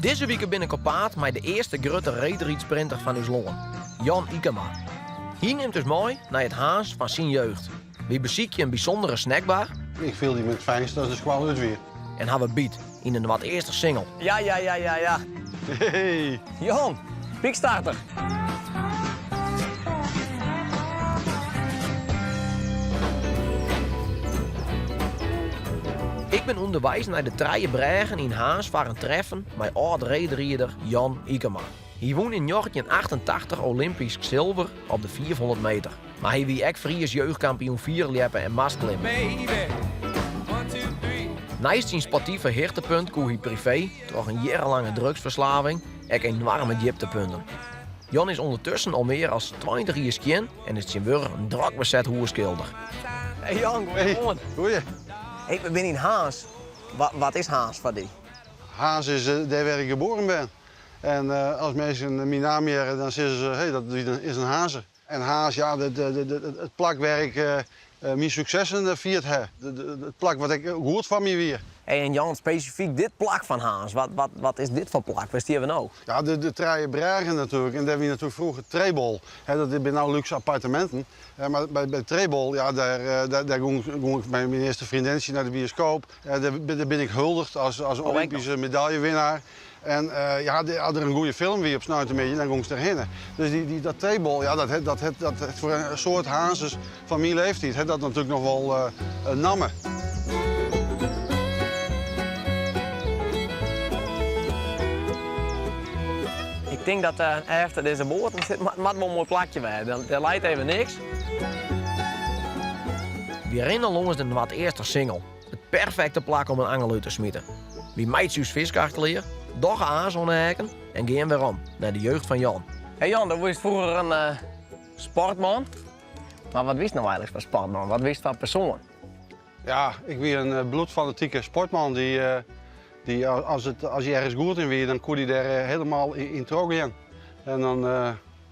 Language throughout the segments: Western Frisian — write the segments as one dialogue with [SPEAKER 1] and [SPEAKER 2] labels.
[SPEAKER 1] Dizze wike bin ik op paad mei de earste grutte reedrydsprinter fan ús lân, Jan Ykema. Hy nimt ús mei nei it Harns fan syn jeugd. Wy besykje in bysûndere snackbar.
[SPEAKER 2] Ik fielde my it fijnst as de skoalle út wie.
[SPEAKER 1] En hawwe byt yn de Noardeastersingel.
[SPEAKER 3] Ja, ja, ja, ja, ja.
[SPEAKER 2] Hey.
[SPEAKER 3] Jan, pykstarter.
[SPEAKER 1] Ik bin ûnderweis nei de Trije Brêgen yn Harns foar in treffen mei âld-reedrider Jan Ykema. Hy wûn yn 1988 Olympysk silver op de 500 meter. Mar hy wie ek Fries jeugdkampioen fierljeppen en mastklimmen. Neist syn sportive hichtepunt koe hy privee, troch in jierrenlange drugsferslaving, ek enoarme djiptepunten. Jan is ûndertusken al mear as 20 jier skjin en is tsjintwurdich in drok beset hûsskilder.
[SPEAKER 3] Hey Jan, goeiemoarn.
[SPEAKER 2] Goeie.
[SPEAKER 3] Hey, we binne yn Harns. Wat is Harns foar dy?
[SPEAKER 2] Harns is dêr wêr't ik geboren bin. En as minsken myn naam hearre, dan sizze se, hey, dat is in Harnzer. En Harns, ja, it plak wêr ik myn suksessen fierd ha. It plak wat ek goed foar my wie.
[SPEAKER 3] Hey, en Jan, spesifyk dit plak fan Harns, wat is dit foar plak? Wêr stean we no?
[SPEAKER 2] Ja, de Trije Brêgen natuerlik. En dêr wie natuerlik froeger Trebol. Dat binne no lúkse apparteminten. Mar by Trebol, ja, dêr gong ik mei myn earste freondintsje nei de bioskoop. Dêr bin ik huldigd as Olympyske medaljewinnaar. En ja, as der in goede film wie op sneintemiddei, dan gongst derhinne. Dus dy, dat Trebol, ja, dat hat, dat hat, dat hat foar in soad Harnzers fan myn leeftiid, hat dat natuerlik noch wol namme.
[SPEAKER 3] Ik tink dat efter dizze boaten sit, moat wol in moai plakje wêze. Der leit even niks.
[SPEAKER 1] Wy rinne lâns de Noardeastersingel. It perfekte plak om in angel út te smiten. Wy meitsje ús fiskar klear, dogge aas oan de heakken en gean werom nei de jeugd fan Jan.
[SPEAKER 3] Hey Jan, do wiest froeger in sportman. Mar wat wiest no eigenlik foar sportman? Wat wiest foar persoan?
[SPEAKER 2] Ja, ik wie in bloedfanatike sportman dy, dy as, it, as hy ergens goed yn wie, dan koe hy dêr helemaal yn trochgean. En dan,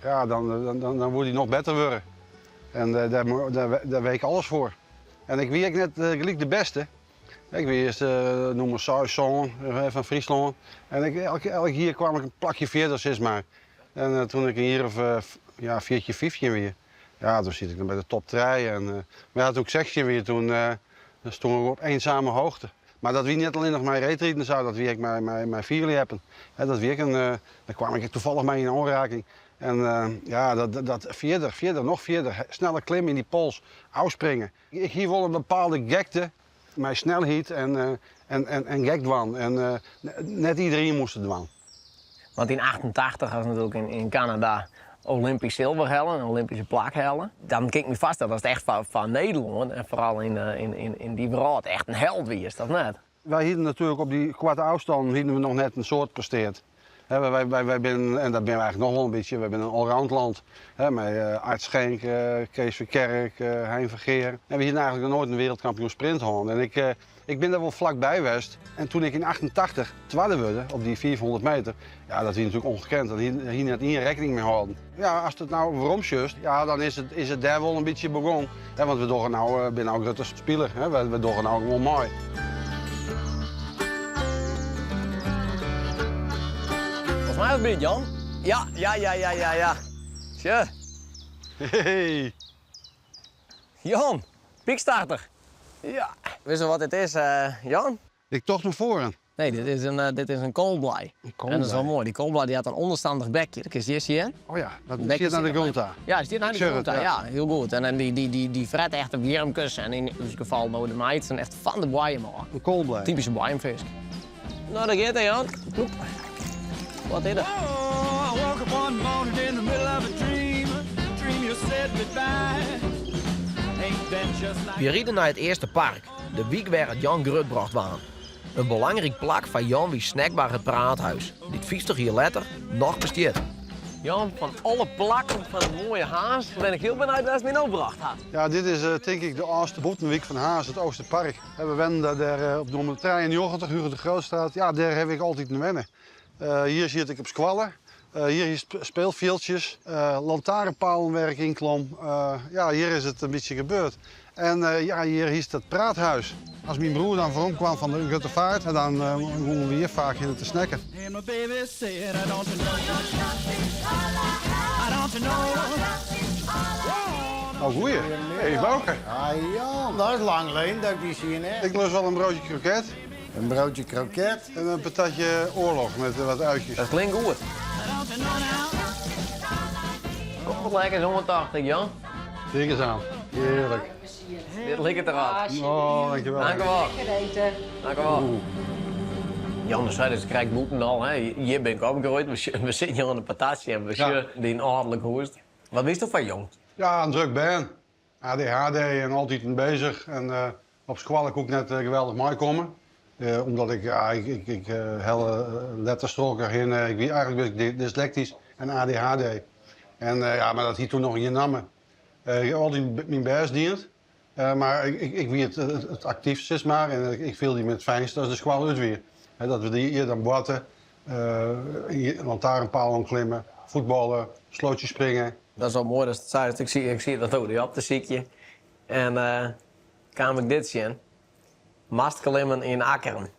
[SPEAKER 2] ja, dan, dan, dan woe hy noch better wurde. En dêr, dêr, dêr wie ik alles foar. En ik wie ek net gelyk de bêste. Ik wie earst nûmer seis, sân fan Fryslân. En ik, elk, elk jier kwam ik in plakje fierder, sis mar. En toen ik in jier of ja, 14, 15 wie, ja, toen siet ik dan by de top trije. En, mar ja, toen ik 16 wie, toen stond ik op eenzame hoogte. Mar dat wie net allinnich mei reedriden sa, dat wie ek mei, mei fierljeppen. Dat wie ek in, dêr kwam ik tafallich mei yn oanraking. En ja, dat, dat fierder, fierder, noch fierder, sneller klimme yn dy pols, ôfspringe. Ik hie wol in bepaalde gekte mei snelheid en, en, en, en gek dwaan. En net iedereen moast it dwaan.
[SPEAKER 3] Want yn 88 hast natuerlik yn Kanada Olympysk silver helle, in Olympyske plak helle. Dan kin ik my foarstelle dat it echt foar Nederlân en foaral yn dy wrâld echt in held wiest, of net?
[SPEAKER 2] Wy hienen natuerlik op dy koarte ôfstannen hienen we noch net in soad presteard. Wy, wy, wy binne, en dat binne we eigentlik noch wol in bytsje, wy binne in allroundland. Mei Ard Schenk, Kees Verkerk, Hein Vergeer. En we hienen eigentlik noch noait in wereldkampioen sprint hân. En ik, ik bin dêr wol flakby west. En toen ik yn 88 twadde wurde op dy 500 meter, ja, dat wie natuerlik ongekend. Dat hie net ien rekkening mei hâlden. Ja, ast it no weromsjochst, ja, dan is it, is it dêr wol in bytsje begûn. Want we dogge no, binne no grutte spiler, hè? We dogge no gewoan mei.
[SPEAKER 3] Folgens my is it byt, Jan. Ja, ja, ja, ja, ja, ja. Sjoch.
[SPEAKER 2] Hey.
[SPEAKER 3] Jan, pykstarter. Ja. Witst wat dit is, Jan?
[SPEAKER 2] Ik tocht in foarn.
[SPEAKER 3] Nee, dit is in, dit is in koalblei.
[SPEAKER 2] In koalblei.
[SPEAKER 3] En dat is wel moai. Dy koalblei dy hat in ûnderstannich bekje. Dat kinst hjir sjen.
[SPEAKER 2] Oh ja, dat stiet nei de grûn ta.
[SPEAKER 3] Ja, stiet nei de grûn ta, ja. Hiel goed. En dy, dy, dy, dy fret echt de wjirmkes en yn ús gefal no de maitsen echt fan de boaiem ôf.
[SPEAKER 2] In koalblei.
[SPEAKER 3] Typyske boaiemfisk. No, dêr giet er, Jan. Ploep. Wat is dat?
[SPEAKER 4] Oh, I woke up one morning in the middle of a dream. Dream you said goodbye. Ain't that just like
[SPEAKER 1] Wy ride nei it Easterpark, de wyk wêr 't Jan grutbrocht waard. In belangryk plak foar Jan wie snackbar Het Praathuis, dy't 50 jier letter noch bestiet.
[SPEAKER 3] Jan, fan alle plakken fan it moaie Harns bin ik hiel benijd wêr'tst my no brocht hast.
[SPEAKER 2] Ja, dit is tink ik de âldste bûtenwyk fan Harns, it Oosterpark. We wennen dêr op nûmer 93, Hugo de Grootstraat. Ja, dêr haw ik altyd wenne. Hjir siet ik op skoalle. Hjir is speelfjildsjes, lantaarnpalen wêr ik yn klom. Ja, hjir is it in bytsje gebeurd. En ja, hjir hiest it praathuis. As myn broer dan werom kwam fan de grutte vaart, dan gongen we hjir faak hinne te snacken. Oh goeie. Hey Bauke.
[SPEAKER 5] Ah Jan, dat is lang lyn dat ik dy sien ha.
[SPEAKER 2] Ik lust wol in broodje kroket.
[SPEAKER 5] In broodje kroket.
[SPEAKER 2] En in patatje oorlog met wat uitjes.
[SPEAKER 3] Dat klinkt goed. Kom wat lekker zo'n 80, Jan.
[SPEAKER 2] Kijk eens aan. Heerlijk.
[SPEAKER 3] Dit liket derop.
[SPEAKER 2] Oh, dankjewel.
[SPEAKER 3] Dankjewel.
[SPEAKER 6] Lekker eten.
[SPEAKER 3] Dankjewel. Jan sei dus krekt bûten al, hè. Hjir bin ik opgroeid. We sitte hjir oan de patatsje en we
[SPEAKER 2] Ja.
[SPEAKER 3] sjogge dyn âlderlik hûs. Wat wiesto foar jong?
[SPEAKER 2] Ja, in drok bern. ADHD en altyd bezich. En op skoalle koe ik net geweldich meikomme. Omdat ik, ja, ik helle letters troch elkoar hinne. Ik wie eigentlik bin ik dyslektysk en ADHD. En ja, mar dat hie toen noch gjin namme. Ik ha altyd myn bêst dien. Mar ik wie it aktyfst, sis mar. En ik fielde my it fijnst as de skoalle út wie. Dat we dy hjir dan boarten, lantaarnpaal oanklimme, fuotballe, slootje springe.
[SPEAKER 3] Dat is wol moai datst it seist. Ik siet dat oer dy op te sykjen en kaam ik dit tsjin. Mastklimmen yn Akkrum.
[SPEAKER 7] In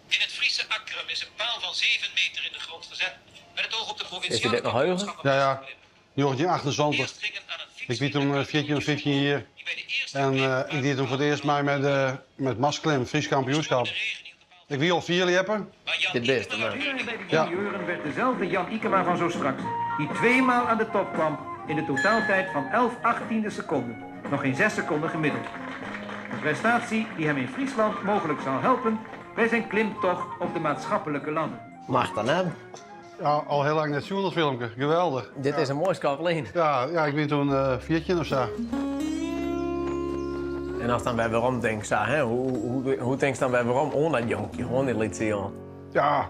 [SPEAKER 7] het Friese Akkrum is een paal van 7 meter in de grond gezet met het oog op de
[SPEAKER 3] Is
[SPEAKER 7] provinciale
[SPEAKER 3] dit nog heugen?
[SPEAKER 7] kampioenschappen
[SPEAKER 2] Ja, ja.
[SPEAKER 7] mastklimmen.
[SPEAKER 2] 1978.
[SPEAKER 7] Eerst gingen aan een
[SPEAKER 2] Ik wie toen 14 of 15 jier.
[SPEAKER 7] die bij de eerste
[SPEAKER 2] En ik die toen foar it earst mei met mastklim, Frysk kampioenskap.
[SPEAKER 7] de regen hield de paal.
[SPEAKER 2] Ik wie al fierljepper.
[SPEAKER 7] Maar Jan
[SPEAKER 3] Dit bist,
[SPEAKER 7] Ikema
[SPEAKER 3] maar.
[SPEAKER 7] uit
[SPEAKER 8] Bij de
[SPEAKER 2] Ja.
[SPEAKER 8] junioren werd dezelfde Jan Ikema van zo straks, die tweemaal aan de top kwam in de totaaltijd van 11/18 seconden. Nog geen 6 seconden gemiddeld. Een prestatie die hem in Friesland mogelijk zal helpen bij zijn klimtocht op de maatschappelijke ladder.
[SPEAKER 3] Mag dan net.
[SPEAKER 2] Ja, al hiel lang net sjoen dat filmke. Geweldich.
[SPEAKER 3] Dit is in moai skoft lyn.
[SPEAKER 2] Ja, ja, ik wie toen 14 of sa.
[SPEAKER 3] En ast dan wer werom tinkst, sa, hè, hoe tinkst dan wer werom oan dat jonkje, oan dy lytse jongen?
[SPEAKER 2] Ja,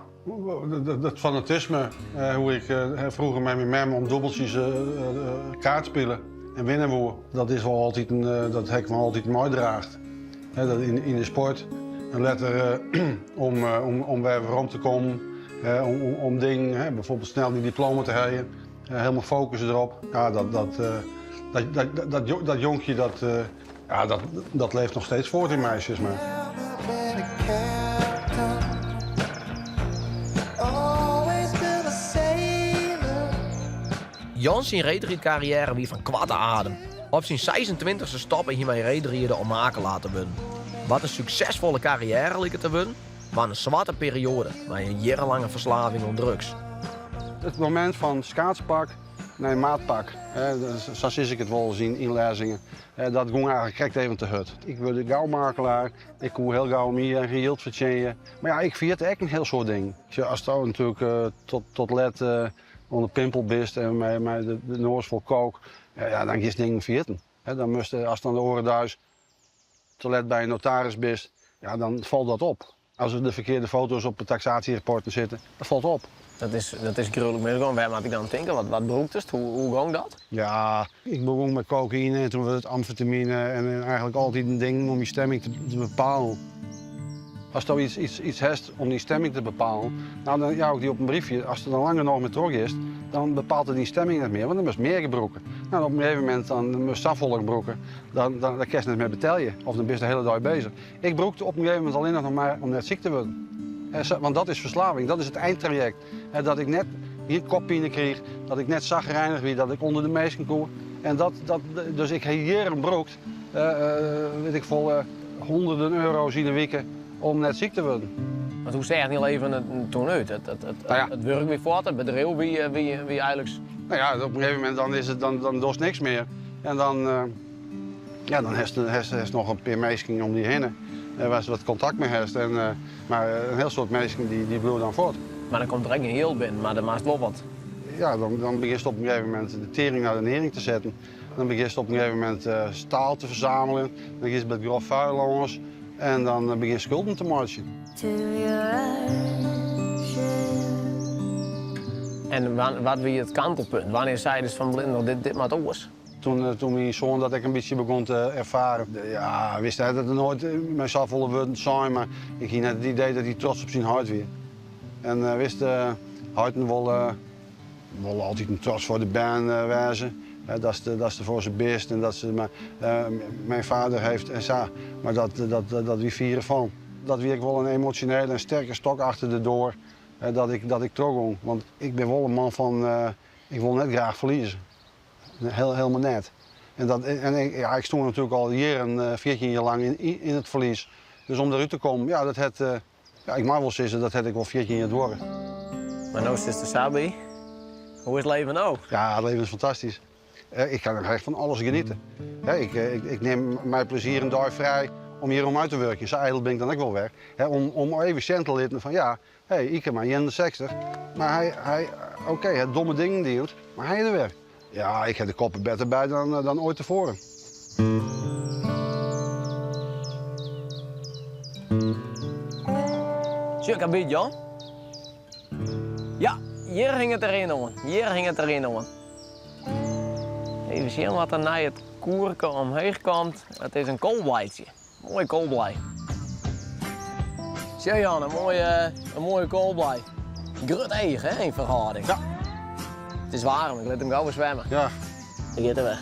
[SPEAKER 2] dat fanatisme, hoe ik froeger mei myn mem om dûbeltsjes kaart spile en winne woe, dat is wol altyd in, dat ha ik wol altyd meidraacht. Hè, dat yn de sport. En letter om wer werom te kommen, om dingen, hè, bijvoorbeeld snel dy diploma te heljen, helemaal focussen derop. Ja, dat jonkje, ja, dat leeft noch steeds foart yn my, sis mar.
[SPEAKER 4] Been a captain, always been a sailor.
[SPEAKER 1] Jan syn reedrydkarriêre wie fan koarte adem. Op syn 26e stoppe hy mei reedriden om makelaar te wurden. Wat in suksesfolle karriêre like te wurden, waard in swarte perioade mei in jierrenlange ferslaving oan drugs.
[SPEAKER 2] It momint fan skaatspak nei maatpak, hè, sa sis ik it wolris yn lêzingen, hè, dat gong eigentlik krekt even te hurd. Ik wurde gau makelaar, ik koe hiel gau myn eigen jild fertsjinje. Mar ja, ik ferjitte ek in hiel soad dingen. Sjoch, asto natuerlik tot let oan de pimpel bist en mei de noas fol kook, ja, dan giest dingen ferjitten. Hè, dan moatst, ast dan de oare deis te let by in notaris bist, ja, dan falt dat op. As der de ferkearde foto's op de taksasjerapporten sitte, dat falt op.
[SPEAKER 3] Dat is gruwlik misgien. Wêr moat ik dan tinke? Wat brûktest? Hoe gong dat?
[SPEAKER 2] Ja, ik begûn mei kokaïne en toen waard it amfetamine en eigentlik altyd in ding om je stemming te bepalen. Asto yts hast om dyn stemming te bepalen, nou, dan jou ik dy op in briefje. Ast der dan lang genôch mei trochgiest, dan bepaalt it dyn stemming net mear, want dan moatst mear gebrûke. Nou, op in gegeven momint dan moatst safolle gebrûke, dan kinst net mear betelje of dan bist de hiele dei beuzich. Ik brûkte op in gegeven momint allinnich noch mar om net siik te wurden. Want dat is ferslaving, dat is it eintrajekt. Dat ik net gjin koppine kriich, dat ik net sagrijnich wie, dat ik ûnder de minsken koe. En dat, dus ik ha jierren brûkt, wit ik folle, hûnderten euro's yn 'e wike om net siik te wurden.
[SPEAKER 3] Want hoe seach dyn leven der toen út?
[SPEAKER 2] Nou ja.
[SPEAKER 3] It wurk wie fuort, it bedriuw wie eigentlik...
[SPEAKER 2] Nou ja, op in gegeven momint dan is it, dan dochst niks mear. En dan, ja, dan hast noch in pear minsken om dy hinne, wêr'tst wat kontakt mei hast. En, mar in hiel soad minsken dy bliuwe dan fuort.
[SPEAKER 3] Mar dan komt der ek gjin jild binnen, mar der moatst wol wat.
[SPEAKER 2] Ja, dan begjinst op in gegeven momint de tering nei de nering te setten. Dan begjinst op in gegeven momint staal te fersamelen. Dan giest by it grof vuil lâns en dan begjinst skulden te meitsjen.
[SPEAKER 9] Till your ashes.
[SPEAKER 3] En wat wie it kantelpunt? Wannear seidest fan Blinder, dit moat oars?
[SPEAKER 2] Toen myn soan dat ek in bytsje begûn te erfaren, ja, wist hy dat er noait mei safolle wurden sei, mar ik hie net it idee dat hy trots op syn heit wie. En wist, heiten wolle altyd in trots foar de bern wêze. Dat ze, dat ze voor ze bist en dat ze, maar, mijn vader heeft en sa. Mar dat, dat, dat wie fiere fan. Dat wie ek wol in emosjonele en sterke stok achter de doar dat ik, dat ik trochgong. Want ik bin wol in man fan, ik wol net graach ferlieze. Heel, helemaal net. En, dat, en ik, ja, ik stond natuerlik al jierren, 14 jier lang yn, yn it ferlies. Dus om derút te kommen, ja, dat hat, ja, ik mei wol sizze, dat hat ek wol 14 jier duorre.
[SPEAKER 3] Mar no sitst der sa by. Hoe is it leven no?
[SPEAKER 2] Ja, it leven is fantastysk. Ik kan echt fan alles genietsje. Ik, ik, ik nim mei plezier in dei frij om hjir om út te wurkjen. Sa ijdel bin ik dan ek wol wer. Om, om even sjen te litten fan ja, hey, Ykema, 61, mar hy, hy oké, hy hat domme dingen dien, mar hy is der wer. Ja, ik ha de kop der better by dan, dan oait tefoaren.
[SPEAKER 3] Sjoch, in bytsje, Jan. Ja, hjir hinget der ien oan. Hjir hinget der ien oan. Even sjen wat der nei it koerke omheech komt. It is in koalbleitsje. Moai koalblei. Sjoch Jan, in moaie, in moaie koalblei. Grut each, hè, yn ferhâlding.
[SPEAKER 2] Ja.
[SPEAKER 3] It is waarm, ik lit him gau wer swimme.
[SPEAKER 2] Ja.
[SPEAKER 3] Dêr giet er wer.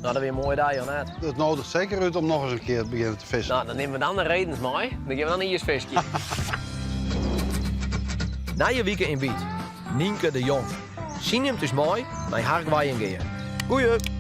[SPEAKER 3] No, dat wie in moaie dei, Jan, net?
[SPEAKER 2] It noadiget seker út om nochris in kear te begjinnen te fiskjen.
[SPEAKER 3] No, dan nimme we dan de redens mei. Dan gean we dan iisfiskjen.
[SPEAKER 1] Nije wike yn Byt. Nynke de Jong. Sy nimt ús mei nei har Goaiïngea. Goeie!